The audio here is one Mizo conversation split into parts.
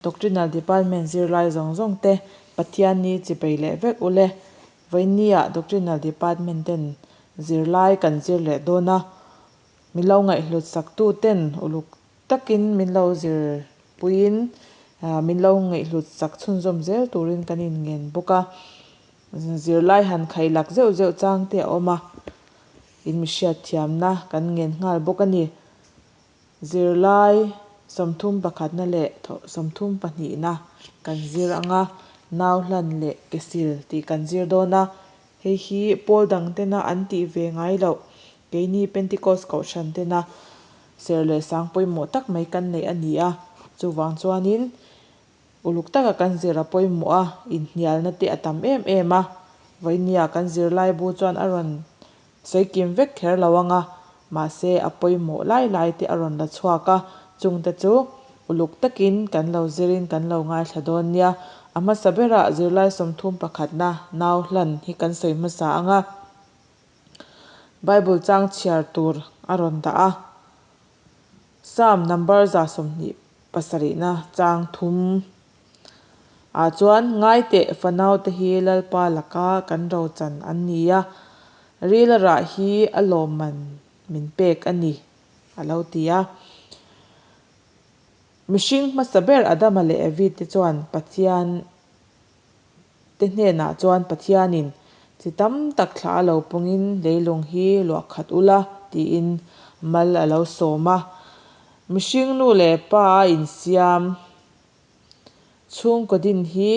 Doctrinal Department zirlai zawng zawng te Pathianni chipei leh vek ule. Vawinia Doctrinal Department ten zirlai kan zir leh dawn a, min lo ngaihhlut sak tu ten uluk takin min lo zir puiin min lo ngaihhlut sak chhunzawm zel turin kan inngen bawk a. Zirlai han khailak zeuh zeuh chang te a awm a, in mi hriatthiamna kan ngen nghal bawk a ni. Zirlai 31na leh 32na kan zir ang a, nau hlan leh ke sil tih kan zir dawn a. Hei hi pawl dang tena an tih ve ngai loh, keini Pentecost Kohhran tena serh leh sang pawimawh tak mai kan neih a ni a. Chuvang chuanin Uluk taka kan zir a pawimawh a, inhnialna te a tam em em a. Vawinia kan zirlaibu chuan a rawn sawi kim vek kher lo ang a, mahse a pawimawh lai lai te a rawn la chhuak a, chungte chu uluk takin kan lo zirin kan lo ngaithla dawn nia. A hmasa berah zirlai 31na nau hlan hi kan sawi hmasa ang a, Bible chang chhiar tur a rawn dah a. Psalm number 27na chang thum ah chuan Ngaiteh fanaute hi Lalpa laka kan rochan an ni a, ril a rah hi a lawmman min pek a ni, a lo ti a. Mihring hmasa ber Adama leh Evi te chuan Pathian te hnenah chuan Pathianin chi tam tak thla a lo pungin leilung hi luah khat ula tiin mal a lo sawm a. Mihring nu leh pa a insiam chhungkaw din hi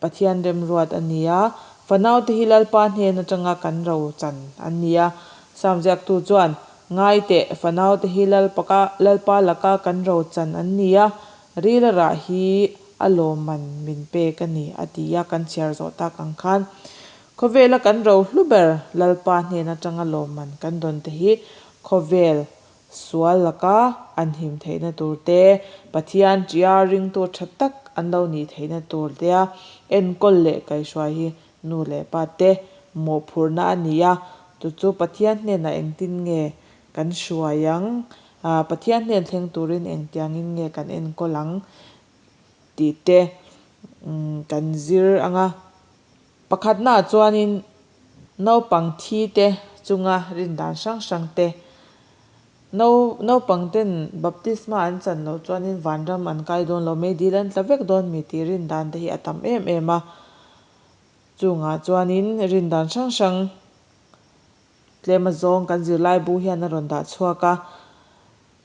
Pathian remruat a ni a, fanaute hi Lalpa hnen atanga kan ro chan an ni a. Sam ziaktu chuan, Ngai teh, fanaute hi Lalpa laka kan ro chan an ni a, Ril a rah hi a lawmman min pek a ni, a ti a, kan chhiar zawh tak ang khan khawvela kan rohlu ber Lalpa hnen atanga lawmman kan dawn te hi khawvel sual laka an him theihna tur te, Pathian tia ringtu tha tak an lo nih theihna tur tea enkawl leh kaihhruai hi nu leh pa te mawhphurhna a ni a, chu chu Pathian hnenah engtin nge kan hruai ang? Pathian hnen thleng turin engtiangin nge kan enkawl ang tih te kan zir ang a. Pakhatnaah chuanin naupang thi te chunga rindan hrang hrang te, naupang ten baptisma an chan loh chuanin vanram an kai dawn lo mai, dil an tla vek dawn mi tih rindan te hi a tam em em a. Chungah chuanin rindan hrang hrang Tlem azawng kan zirlaibu hian a rawn dah chhuak a,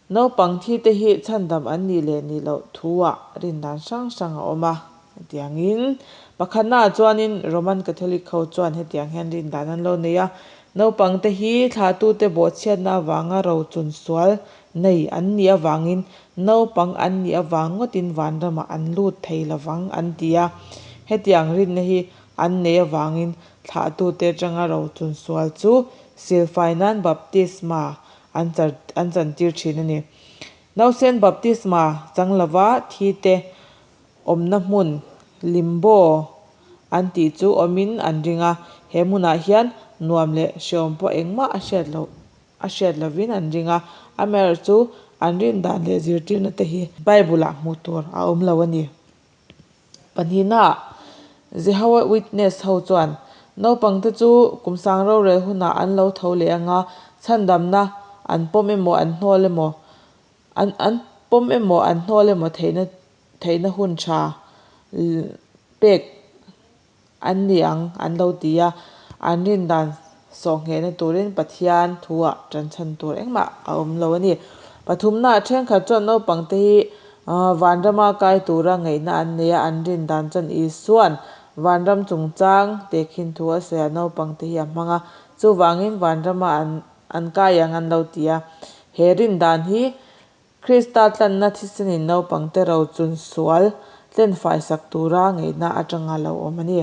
naupang thi te hi chhandam an nih leh nih loh thu-ah rindan hrang hrang a awm a. Hetiangin, pakhatnaah chuanin Roman Catholic ho chuan hetiang hian rindan an lo nei a, naupang te hi thlahtute bawhchhiatna avanga rochun sual nei an nih avangin naupang an nih avang ngawtin vanramah an lut thei lovang an ti a. Hetiang rinna hi an neih avangin Thlahtute atanga rochun sual chu silfai nan baptisma an an chantir thin a ni. Nausen baptisma chang lova thite awmna hmun limbo an tih chu awmin an ring a, he hmunah hian nuam leh hreawm pawh engmah a hriat loh a hriat lovin an ring a, amaherawhchu chu an rin dan leh zirtirna te hi Bible-ah hmuh tur a awm lo a ni. Pahnihnaah, Jehovah Witness ho chuan naupangte chu kum sang rorel hunah an lo tho leh anga chhandamna an pawm emaw an hnawl emaw an an pawm emaw an hnawl emaw theihna theihna hun tha pek An ni ang, an lo ti a. An rin dan sawhnghehna turin Pathian thuah ṭanchhan tur engmah a awm lo a ni. Pathumnaah ṭhenkhat chuan naupangte hi vanrama kai tura ngaihna an nei a, an rin dan chuan Isua'n vanram chungchang tehkhin thu a sawi a, naupangte hi a hmang a, chuvangin vanrama an an kai ang an lo ti a. He rin dan hi Krista tlanna thisenin naupangte rochun sual tlenfaisak tura ngeihna atanga lo awm a ni.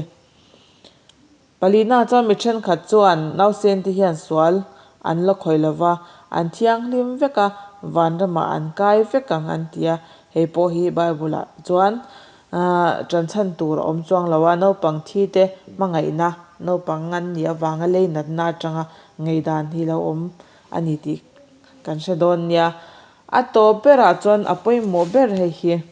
Palina chuan mi thenkhat chuan nausente hian sual an la khawih lova, an thianghlim vek a, vanramah an kai vek ang an ti a. Hei pawh hi Bible-ah chuan tanchhan tur a awm chuang lo a, naupang thite hmangaihna, naupang an nih avanga lei natna atanga ngeidan hi lo awm a ni tih Kan hre dawn nia. A tawp berah chuan a pawimawh ber hei hi.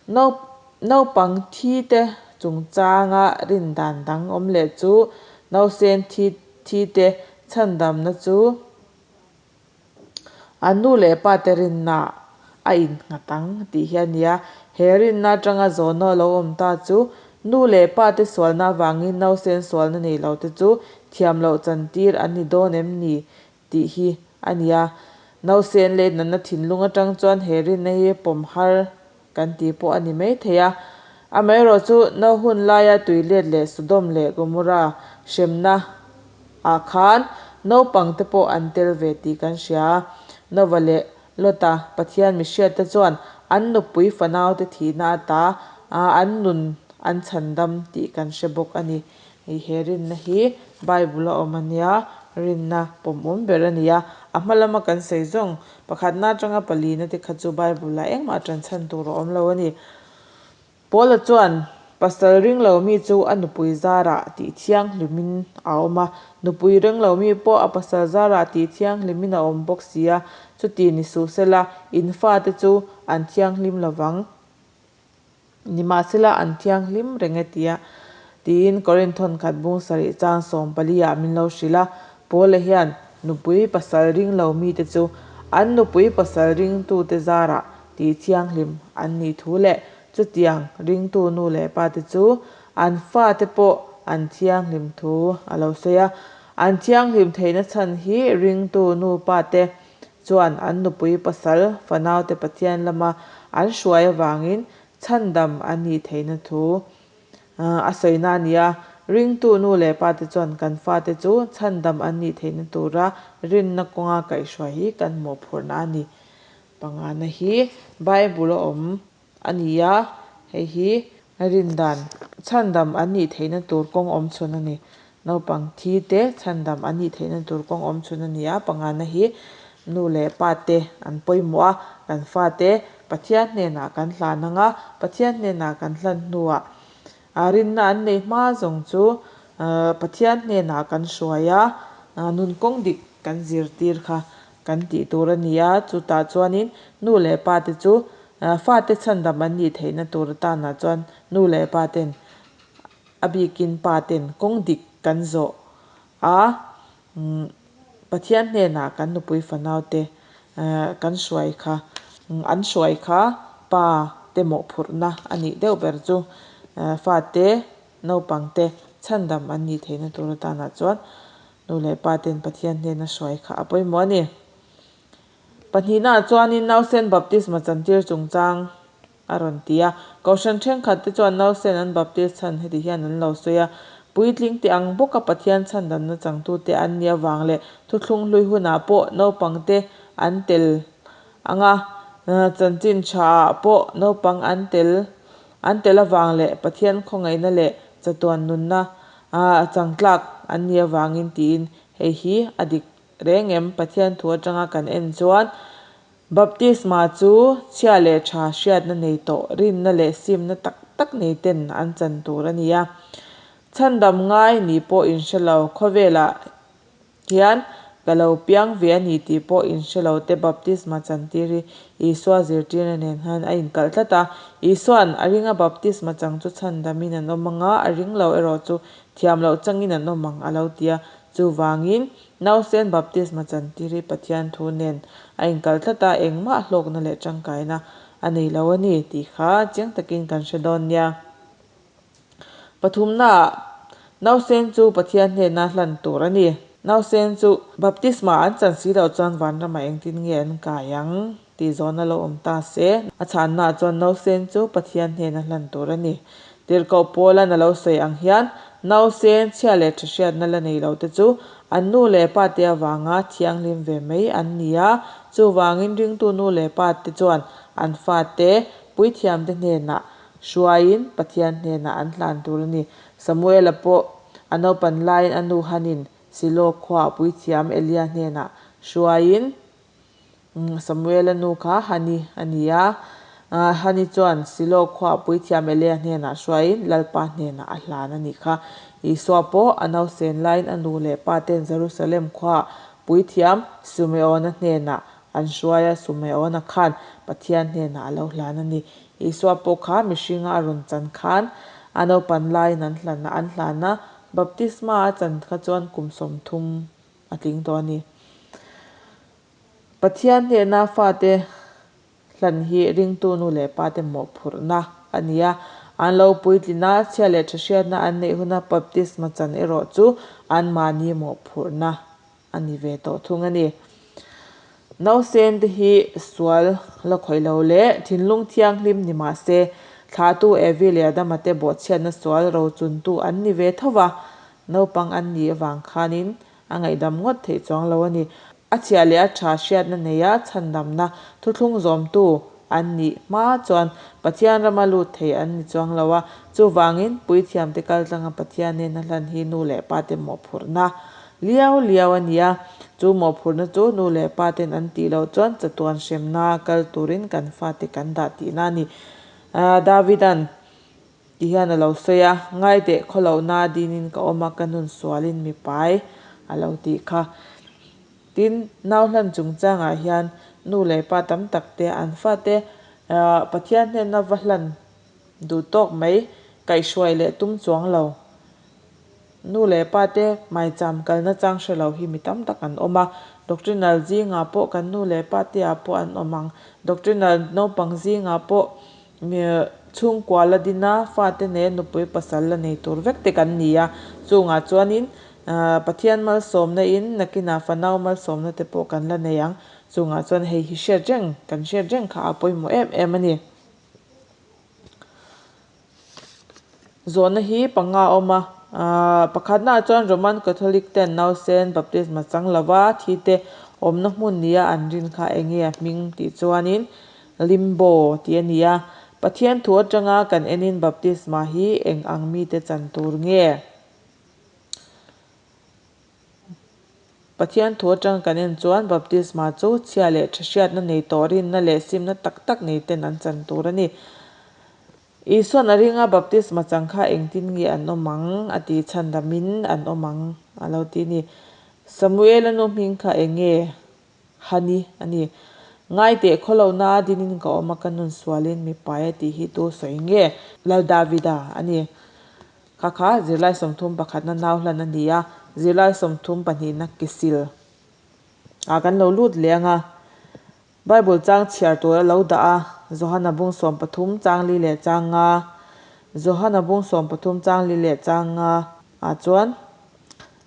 Naupang thite chungchanga rin dan dang awm leh chu nausen thi thite chhandamna chu an nu leh pate rinna a innghat ang tih hi a ni a. He rinna atanga zawhna lo awm ta chu nu leh pate sualna avangin nausen sualna nei lote chu thiam loh chantir an ni dawn em ni tih hi a ni a. Nausen leh natna thinlung atang chuan he rinna hi pawm har kan tih pawh a ni mai thei a. Amaherawhchu, no hun laia tuilet leh Sodom leh Gomorra hremna ah khan naupang te pawh an tel ve tih kan hria a. Nova leh Lota Pathian mihriat te chuan an nupui fanau te thihna ata an nun an chhandam tih kan hre bawk a ni. He rinna hi Bible a awm a nia, rinna pawmawm ber a ni a. A hma lama kan sawi zawng pakhatna atanga palina te kha chu Bible ah engmah tan chhan tur a awm lo a ni. Paula chuan pasal ring lo mi chu a nupui zarah tih thianghlimin a awm a, nupui ring lo mi pawh a pasal zarah tih thianghlimin a awm bawk si a, chuti ni suh sela in fate chu an thianghlim lovang. Nimahsela an thianghlim reng e tia tiin Korinth thawnkhat bung sarih chang 14 ah min lo hrilh a. Paula hian nupui pasal ring lo mite chu an nupui pasal ringtute zarah tih thianghlim an nih thu leh chutiang ringtu nu leh pate chu an fate pawh an thianghlim thu a lo sawi a. An thianghlim theihna chhan hi ringtu nu pate chuan an nupui pasal fanaute Pathian lama an hruai avangin chhandam an nih theihna thu a sawina a ni a. Ringtu nu leh pate chuan kan fate chu chhandam an nih theihna tura rinna kawnga kaihhruai hi kan mawhphurhna a ni. Pangana hi Bible a awm a ni a, hei hi rindan chhandam an nih theihna tur kawng awm chhun a ni. Naupang thi te chhandam an nih theihna tur kawng awm chhun a ni a, pangana hi nu leh pa te an pawimawh a, kan fate Pathian hnenah kan hlan ang a, Pathian hnenah kan hlan hnuah rinna an nei hma zawng chu Pathian hnenah kan hruai a, nun kawng dik kan zirtir kha kan tih tur a ni a, chutah chuanin nu leh pa te chu fate chhandam an nih theihna tur atanah chuan nu leh pa ten a bikin pa ten kawng dik kan zawh a, Pathian hnenah kan nupui fanau te kan hruai kha an hruai kha pa te mawhphurhna a nih deuh ber chu fate naupang te chhandam an nih theihna tur atanah chuan nu leh pa ten Pathian hnena hruai kha a pawimawh a ni. Pahnihnaah chuanin nausen baptisma chantir chungchang a rawn ti a. Kohhran thenkhat te chuan nausen an baptist chhan heti hian an lo sawi a, Puitling tih ang bawka Pathian chhandamna changtute an nih avang leh thuthlung hlui hunah pawh naupang te an tel ang a, chanchin tha ah pawh naupang an tel an tel avang leh Pathian khawngaihna leh chatuan nunna changtlak an nih avangin tiin hei hi a dik reng em? Pathian thu atanga kan en chuan Baptisma chu chhia leh tha hriatna nei tawh, rinna leh simna tak tak nei ten an chan tur a ni a. Chhandam ngai ni pawh in hre lo, khawvelah hian ka lo piang ve a ni tih pawh in hre lo te baptisma chantir hi Isua zirtirna nen hian a inkalh tlat a. Isua'n a ringa baptisma chang chu chhandamin an awm ang a, a ring lo erawh chu thiam loh changin an awm ang a lo ti a. Chuvangin, nausen baptisma chantir hi Pathian thu nen a inkalh tlat a, engmah hlawkna leh tangkaina a nei lo a ni tih kha chiang takin kan hre dawn nia. Pathumnaah, nausen chu Pathian hnena hlan tur a ni. Nausen chu baptisma an chan si loh chuan vanramah engtin nge an kai ang tih zawhna lo awm ta se, a chhannaah chuan nausen chu Pathian hnena hlan tur a ni. Tirhkoh Paula'n a lo sawi ang hian, nausen chhia leh tha hriatna la nei lote chu an nu leh pate avanga thianghlim ve mai an ni a, chuvangin ringtu nu leh pate chuan an fate puithiamte hnenah Hruaiin Pathian hnenah an hlan tur a ni. Samuela pawh a naupan laiin a nu Hanin Silo khuaah puithiam Elia hnenah hruaiin Samuela nu kha Hani a ni a. Hani chuan Silo khuaah puithiam Elia hnenah hruaiin Lalpa hnenah a hlan a nih kha. Isua pawh a nausen laiin a nu leh pa ten Jerusalem khuaah puithiam Simeona hnenah an hruai a, Sumeona khan Pathian hnenah a lo hlan a ni. Isua pawh kha mihringa a rawn chan khan a naupan laiin an hlan an hlan a, baptisma a chan kha chuan kum 30 a tling tawh a ni. Pathian hnena fate hlan hi ringtu nu leh pate mawhphurhna a ni a, an lo puitlin a, chhia leh tha hriatna an neih huna baptisma chan erawh chu anmahni mawhphurhna a ni ve tawh thung a ni. Nausen te hi sual la khawih lo leh thinlung thianghlim ni mah se, thlahtu Evi leh Adama te bawhchhiatna sual rochuntu an ni ve tho va, naupang an nih avang khanin a ngaihdam ngawt theih chuang lo a ni. A chhia leh a tha hriatna neia chhandamna thuthlung zawmtu an nih hma chuan Pathian rama lut thei an ni chuang lo a, chuvangin puithiamte kaltlanga Pathian nena hlan hi nu leh pate mawhphurhna liau liau a ni a, chu mawhphurhna chu nu leh paten an tih loh chuan chatuan hremna kal turin kan fate kan dah tihna a ni. Davidan. Ti hian a lo sawi a, Ngaiteh khawlohna dinin ka awm a, ka nun sualin mi pai a lo tih kha. Tin, nau hlan chungchangah hian nu leh pa tam tak te an fate Pathian hnena va hlan duh tawk mai kaihhruai leh tum chuang lo. Nu leh pa te maicham kalna chang hre lo hi mi tam tak an awm a, doctrinal zingah pawh kan nu leh pa te ah pawh an awm ang. Doctrinal naupang zingah pawh chhungkua la din a, fate nen nupui pasal la nei tur vek te kan ni a, chungah chuanin Pathian malsawmna in nakinah fanau malsawmna te pawh kan la nei ang. Chungah chuan hei hi hriat reng, kan hriat reng kha a pawimawh em em a ni. Zawhna hi panga a awm a, pakhatnaah chuan Roman Catholic ten nausen baptisma chang lova thi te awmna hmun nia an rin kha eng nge a hming tih chuanin Limbo tih a ni a. Pathian thu atanga kan enin baptisma hi eng ang mite chan tur nge? Pathian thu atang kan en chuan baptisma chu chhia leh tha hriatna nei tawh rinna leh simna tak tak nei ten an chan tur a ni. Isuan a ringa baptisma chang kha engtin nge an awm ang a tih chhan damin an awm ang a lo ti a ni. Samuela nu hming kha eng nge? Hani a ni. Ngaiteh khawlohna a dinin ka awm a ka nun sualin mipai a tih hi tu sawi nge? Lal Davida a ni. Kha kha zirlai 30 pakhatna nau hlan a ni a, zirlai 30 pahnihna kisil ah kan lo lut leh ang a. Bible chang chhiar tur a lo dah a, Johana bung 13 chang li leh chang nga, Johana bung 13 chang li leh chang nga ah chuan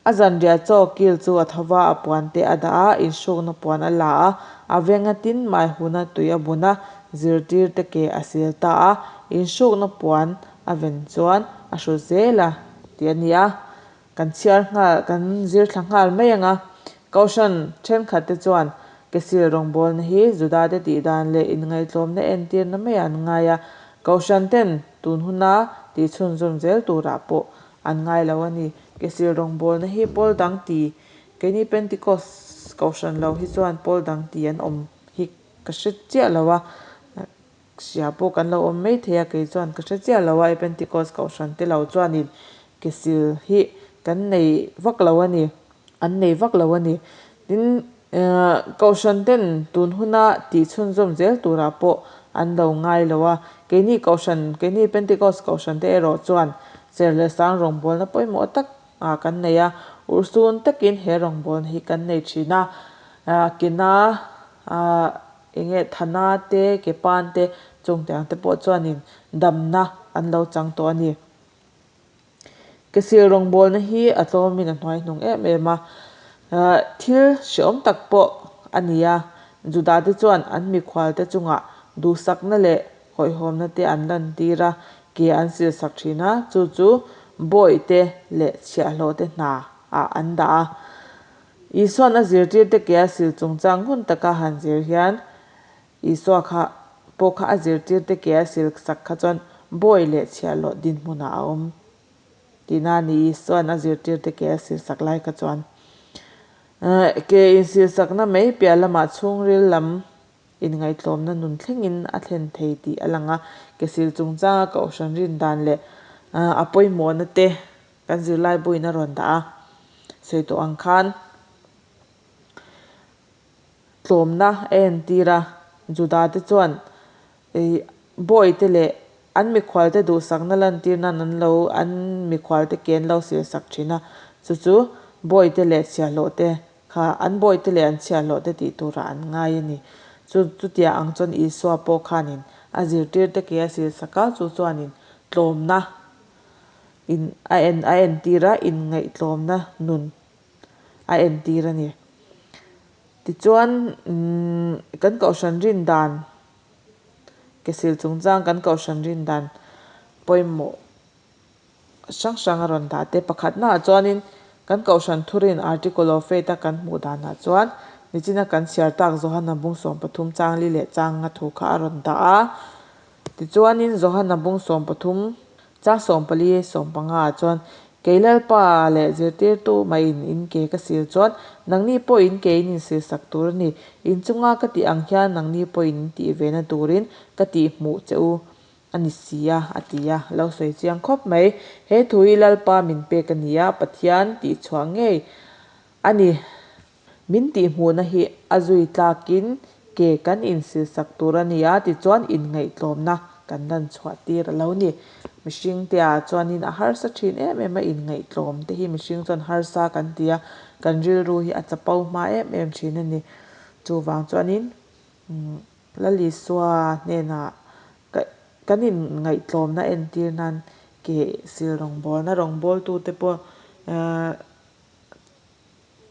a zanriah chaw kil chu a tho va, a puan te a dah a, inhrukna puan a la a, a venga tin mai huna tui a bun a, zirtir te ke a sil ta a, inhrukna puan a ven chuan a hru zel a tih a ni a, kan chhiar nghal kan zir thla nghal mai ang a. Kohhran thenkhat te chuan kesil rawngbawlna hi Juda te tih dan leh inngaihtlawmna entirna maiah an ngai a, Kohhran ten tun huna tih chhunzawm zel turah pawh an ngai lo a ni. Kesil rawngbawlna hi pawl dang ti keini Pentecost Kohhran lo hi chuan pawl dang ti an awm hi ka hre chiah lo a. Hria pawh kan lo awm mai thei a, kei chuan ka hre chiah lo a, Pentecost Kohhran te lo chuanin kesil hi kan nei vak lo a ni, an nei vak lo a ni. Tin, Kohhran ten tun huna tih chhunzawm zel turah pawh an lo ngai lo a, keini Kohhran, keini Pentecost Kohhran te erawh chuan cher leh sang rawngbawlna pawimawh tak ah kan nei a, urhsun takin he rawngbawlna hi kan nei thin a, kena Enge Thana te, Kepan te, chungtiang te pawh chuanin damna an lo chang tawh a ni. Kesil rawngbawlna hi a tlawmin a hnuai hnung em em a, thil hrehawm tak pawh a ni a. Juda te chuan an mikhual te chungah duhsakna leh hawihhawmna te an lantir a, ke an silsak thin a, chu chu bawih te leh chhiahhlawh te hna ah an dah a. Isua'n a zirtirte ke a sil chungchang hun taka han zir hian Isua kha pawh kha a zirtirte ke a sil sak kha chuan bawi leh chhiahhlawh dinhmunah a awm tihna a ni. Isua'n a zirtirte ke a sil sak lai kha chuan ke insilsakna mai piah lamah chhungril lam inngaihtlawmna nun thlengin a thlen thei tih a lang a. Ke sil chungchanga kohhran rin dan leh a pawimawhna te Kan zirlai buin a rawn dah a, sawi tawh ang khan tlawmna a entir a, Juda te chuan ih bawihte leh an mikhualte duhsakna lantir nan an lo an mikhualte ke an lo silsak thin a, chu chu bawihte leh chhiahhlawh te kha an bawihte leh an chhiahhlawh te tih turah an ngai a ni. Chu chutiang ang chuan Isua pawh khanin a zirtirte ke a silsak a, chu chuanin tlawmna in a en a entir a, inngaihtlawmna nun a entir a ni. Tichuan kan kohhran rin dan kesil chungchang kan kohhran rin dan pawimawh hrang hrang a rawn dah te. Pakhatnaah chuanin kan kohhran thurin Article of Faith a kan hmuh danah chuan nichina kan chhiar tak Johana bung 13 chang li leh chang nga thu kha a rawn dah a. Tichuanin Johana bung 13 chang 14 15 ah chuan Kei Lalpa leh zirtirtu maiin in ke ka sil chuan nangni pawh in ke in insil sak tur a ni. In chunga ka tih ang hian nangni pawh in tih ve na turin ka tih hmuh che u a ni si a, a ti a. Lo sawi chiang khawp mai. He thu hi Lalpa min pek a ni a, Pathian tih chhuah ngei a ni. Min tihhmuhna hi a zui tlakin ke kan insil sak tur a ni a, tichuan inngaihtlawmna kan lan chhuah tir a lo ni. Mihring te ah chuanin a harsa thin em em a, inngaihtlawm te hi mihring chuan harsa kan ti a, kan rilru hi a chapo hma em em thin a ni. Chuvang chuanin Lalisua hnenah kan inngaihtlawmna entir nan ke sil rawngbawlna rawngbawltute pawh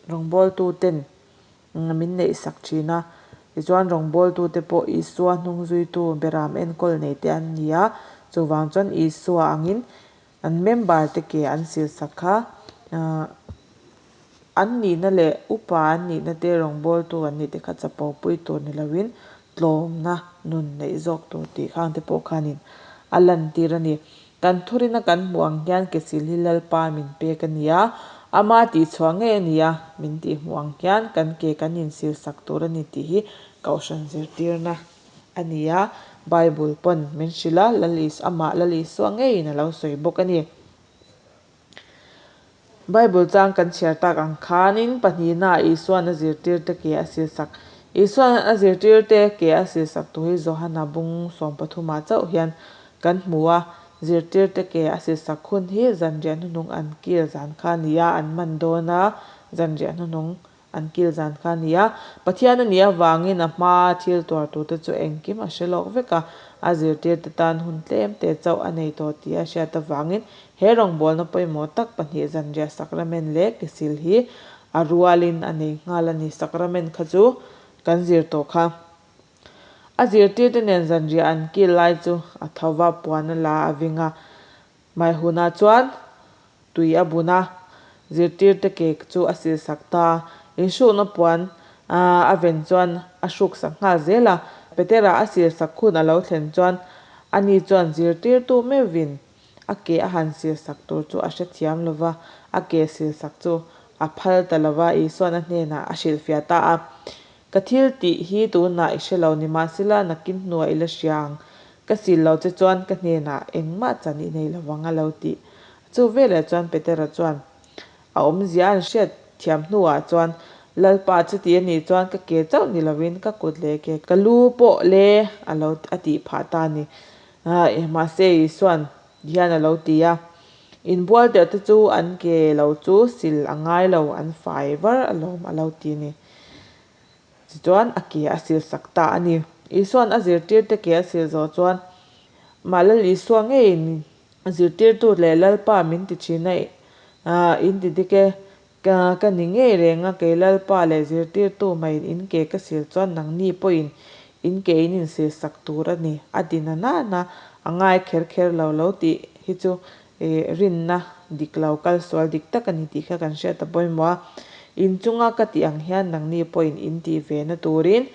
Rawngbawltuten min neih sak thin a, tichuan rawngbawltute pawh Isua hnung zuitu beram enkawl nei te an ni a, chuvang chuan Isua angin an member te ke an sil sak kha an nihna leh upa an nihna te rawngbawltu an nih te kha chapo pui tur ni loin tlawmna nun neih zawk tur tih khang te pawh khanin a lantir a ni. Kan thurina kan hmuh ang hian kesil hi Lalpa min pek a ni a, ama tihchhuah ngei a ni a, min tihhmuh ang hian kan ke kan insil sak tur a ni tih hi Kohhran zirtirna a ni a, Bible pawn min hrilh a, Lal Is amah Lal Isua ngeiin a lo sawi bawk a ni. Bible chang kan chhiar tak ang khanin pahnihnaah Isuan a zirtirte ke a silsak. Isuan a zirtirte ke a silsak tu hi Johana bung 13 ah chauh hian kan hmu a. Zirtirte ke a silsak hun hi zanriah hnuhnung an kil zan kha a ni a, an man dawn a, zanriah hnuhnung An kil zan kha a ni a, Pathian a nih avangin a hmaa thil tuartute chu engkim a hre lawk vek a, a zirtirte tan hun tlem te chauh a nei tawh tih a hriat avangin he rawngbawlna pawimawh tak pahnih zanriah sakramen leh kesil hi a rualin a nei nghal a ni. Sakramen kha chu kan zir tawh kha. A zirtirte nen zanriah an kil lai chu a tho va, puan a la a ving a, Mai hunah chuan tui a bun a, zirtirte ke chu a silsak ta a, inhrukna puan a ven chuan a hruksak nghal zel a. Petera a silsak hun a lo thlen chuan ani chuan zirtirtu meuhvin a ke a han silsak tur chu a hrethiam lo va, a ke silsak chu a phal ta lo va, Isuan a hnenah a hrilhfiah ta a. Ka thil tih hi tunah i hre lo nimahsela nakin hnuah i la hria ang. Ka sil lo che chuan ka hnenah engmah chan i nei lovang a lo ti. Chu veleh chuan Petera chuan a awmzia an hriat thiam hnuah chuan Lalpa chuti a nih chuan ka ke chauh ni lovin ka kut leh ke ka lu pawh le a lo a tih phah ta a ni. Mahse Isuan hian a lo ti a, Inbual teuh te chu an ke lo chu sil a ngai lo an fai var alawm a lo ti a ni. Tichuan a ke a sil sak ta a ni. Isua'n a zirtirte ke a sil zawh chuan, Mah Lal Isua ngeiin zirtirtu leh Lalpa min ti thin a, in ti dik e, ka ni ngei reng a, kei Lalpa leh zirtirtu maiin in ke ka sil chuan nangni pawhin in ke in insil sak tur a ni, a ti na nana, a ngai kher kher lo lo tih hi chu Rinna dik lo kal sual dik tak a ni tih kha kan hriat a pawimawh a. In chunga ka tih ang hian nangni pawhin in tih ve na turin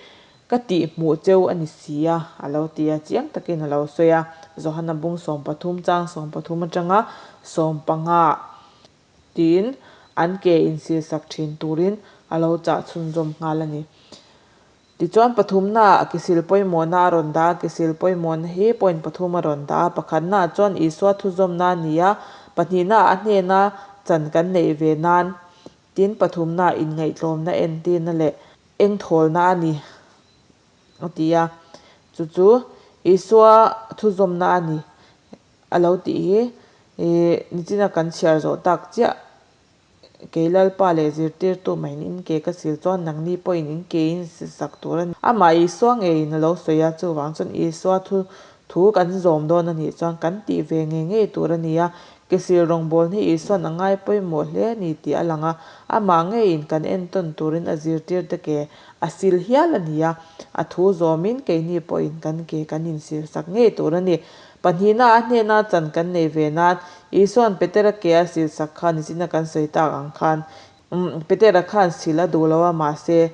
ka tih hmuh cheu a ni si a, a lo ti a, chiang takin a lo sawi a. Johana bung 13 chang 13 atanga 15 tiin an ke insilsak thin turin a lo chah chhunzawm nghal a ni. Tichuan pathumnaah a kisil pawimawhna a rawn dah a, kisil pawimawhna hi point pathum a rawn dah a, pakhatnaah chuan Isua thuzawmna a ni a, pahnihnaah a hnena chan kan neih ve nan, tin pathumnaah inngaihtlawmna entirna leh Engthawlna a ni, a ti a. Chu chu Isua thuzawmna a ni a lo tih hi nichina kan chhiar zawh tak chiah. Kei Lalpa leh zirtirtu maiin in ke ka sil chuan nangni pawhin in ke in sil sak tur a ni. Amah Isua ngeiin a lo sawi a, chuvang chuan Isua thu thu kan zawm dawn a nih chuan kan tih ve ngei ngei tur a ni a. Ke sil rawngbawlna hi Isua'n a ngai pawimawh hle a ni tih a lang a, amah ngeiin kan entawn turin a zirtirte ke a sil hial a ni a, a thu zawmin keini pawhin kan ke kan insil sak ngei tur a ni. Pahnihna a hnena chan kan nei ve nan Isua'n Petera ke a sil sak kha nichina kan sawi tak ang khan Petera khan sil a duh lo a mahse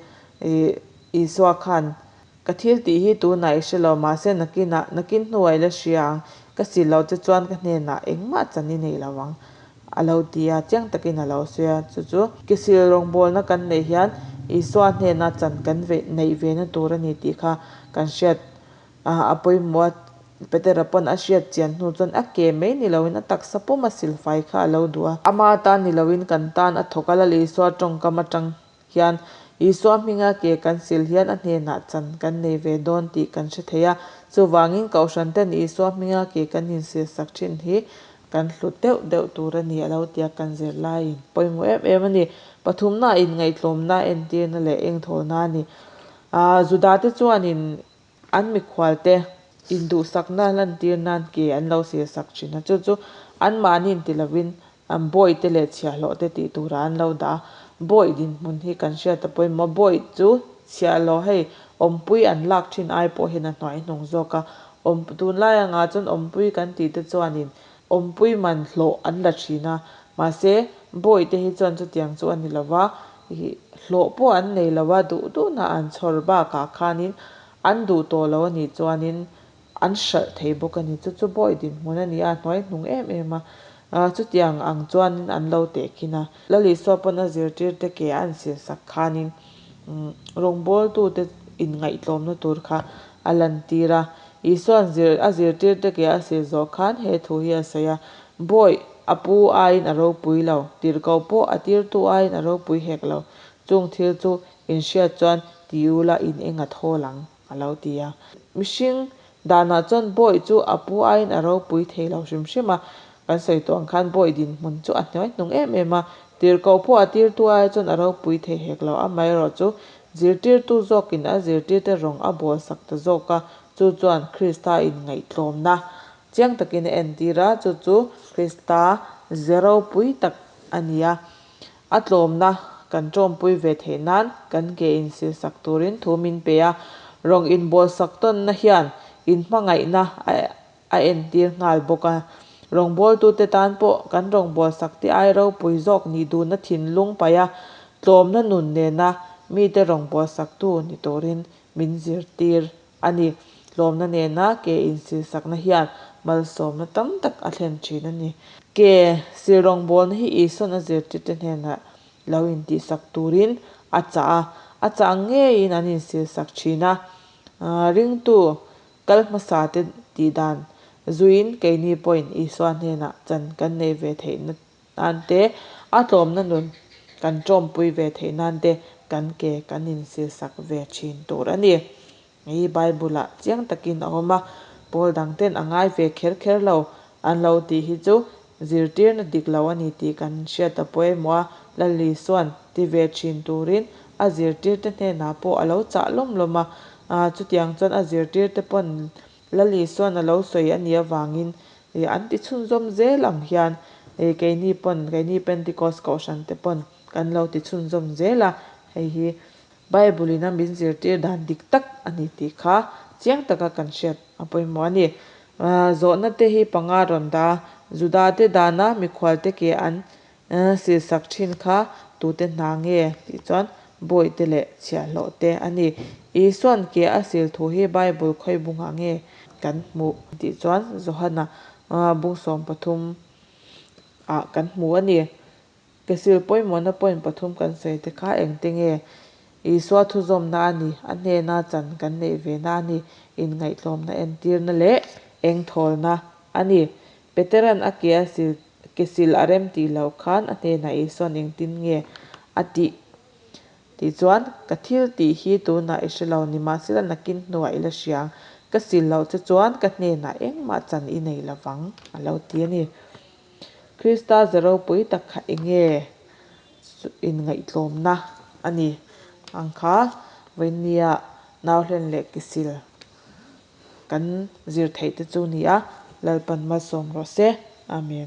Isua khan ka thil tih hi tunah i hre lo mahse nakinah nakin hnuah i la hria ang ka sil loh che chuan ka hnenah engmah chan i nei lo ang a lo ti a chiang takin a lo sawi a chu chu ke sil rawngbawlna kan neih hian Isua hnena chan kan neih ve na tur a ni tih kha kan hriat A pawimawh a, Petera pawn a hriat chian hnu chuan a ke mai ni loin a taksa pawm a silfai kha a lo duh a. Ama tan ni loin kan tan a thawk a, Lal Isua tawngkam atang hian Isua hminga ke kan sil hian a hnenah chan kan nei ve dawn tih kan hre thei a. Chuvangin Kohhran ten Isua hminga ke kan insil sak thin hi kan hlut deuh deuh tur a ni a lo tia kan zirlaiin pawimawh em em a ni. Pathumna inngaihtlawmna entirna leh engthawlna a ni. Judate chuanin An mikhualte induhsakna lantir nan ke an lo silsak thin a, chu chu anmahni inti lovin an bawihte leh chhiahhlawhte tih turah an lo dah a. Bawih dinhmun hi kan hriat a pawimawh a, bawih chu chhiahhlawh hei awmpui an lak thin ai pawh hian a hnuai hnung zawk a, awm tunlai angah chuan awmpui kan tih te chuanin awmpui man hlawh an la thin a, mahse bawihte hi chuan chutiang chu a ni lova, Hlawh pawh an nei lo a, duh duhna an chhawr bakah khanin an duh tawh lo a nih chuanin an hralh thei bawk a ni. Chu chu bawi dinhmun a ni a, a hnuai hnung em em a, chutiang ang chuanin an lo tehkhin a. Lal Isua pawn a zirtirte ke a an silsak khanin rawngbawltute inngaihtlawmna tur kha a lantir a. Isua'n a zirtirte ke a sil zawh khan he thu hi a sawi a, Bawi, a pu aiin a ropui lo, tirhkoh pawh a tirtu aiin a ropui hek lo, chung thil chu inhriat chuan ti ula in eng a thawl ang, a lo ti a. Mihring danah chuan bawi chu a pu aiin a ropui thei lo hrim hrim a, kan sawi tawh ang khan bawi dinhmun chu a hnuai hnung em em a, tirhkoh pawh a tirtu ai chuan a ropui thei hek lo, amaherawh chu zirtirtu zawkin a zirtirte rawng a bawlsak ta zawk a, chu chuan Krista inngaihtlawmna Chiang takin a entir a, chu chu Krista ze ropui tak a ni a. A tlawmna kan tawmpui ve theih nan kan ke insilsak turin thu min pe a. Rawng inbawlsak tawnna hian inhmangaihna a entir nghal bawk a. Rawngbawltute tan pawh kan rawngbawlsakte ai ropui zawk nih duhna thinlung paih a, tlawmna nun nena mite rawngbawlsaktu ni turin min zirtir a ni. Tlawmna nena ke insilsakna hian malsawmna tam tak a thlen thin a ni. Ke sil rawngbawlna hi Isua'n a zirtirte hnenah lo intihsak turin a chah a, a chah ngeiin an insilsak thin a. Ringtu kal hmasate tihdan zuiin keini pawhin Isua hnenah chan kan nei ve theihna nan te, a tlawmna nun kan tawmpui ve theih nan te kan ke kan insilsak ve thin tur a ni. Hei Bible-ah chiang takin a awm a, pawl dang ten a ngai ve kher kher lo an lo tih hi chu zirtirna dik lo a ni tih kan hriat a pawimawh a, Lali chuan ti ve thin turin a zirtirte hnenah pawh a lo chah lawm lawm a, chutiang chuan a zirtirte pawn Lali chuan a lo sawi a nih avangin an ti chhunzawm zel ang hian keini pawn, keini Pentecost Kohhran te pawn kan lo ti chhunzawm zel a, hei hi Bible in a min zirtir dan dik tak a ni tih kha chiang taka kan hriat a pawimawh a ni. Zawhna te hi panga rawn dah a, Juda te dana mikhual te ke an Silsak thin kha tute hna nge tih chuan bawihte leh chhiahhlawh te a ni. Isua'n ke a sil thu hi Bible khawi bungah nge kan hmuh tih chuan Johana bung 13 ah kan hmu a ni. Ke sil pawimawhna point pathum kan sawi te kha engte nge? Isua thuzawmna a ni, a hnena chan kan neih ve na a ni, inngaihtlawmna entirna leh engthawlna a ni. Petera'n a ke a sil ke sil a rem tih loh khan a hnenah Isua'n engtin nge a tih? Tichuan, Ka thil tih hi tunah i hre lo, nimahsela nakin hnuah i la hria ang. Ka sil loh che chuan ka hnenah engmah chan i nei lo vang, a lo ti a ni. Krista ze ropui tak kha enge inngaihtlawmna a ni ang kha vawinia nauhlen leh kisil kan zir theih te chu ni a, Lalpan malsawm rawh se. Amen.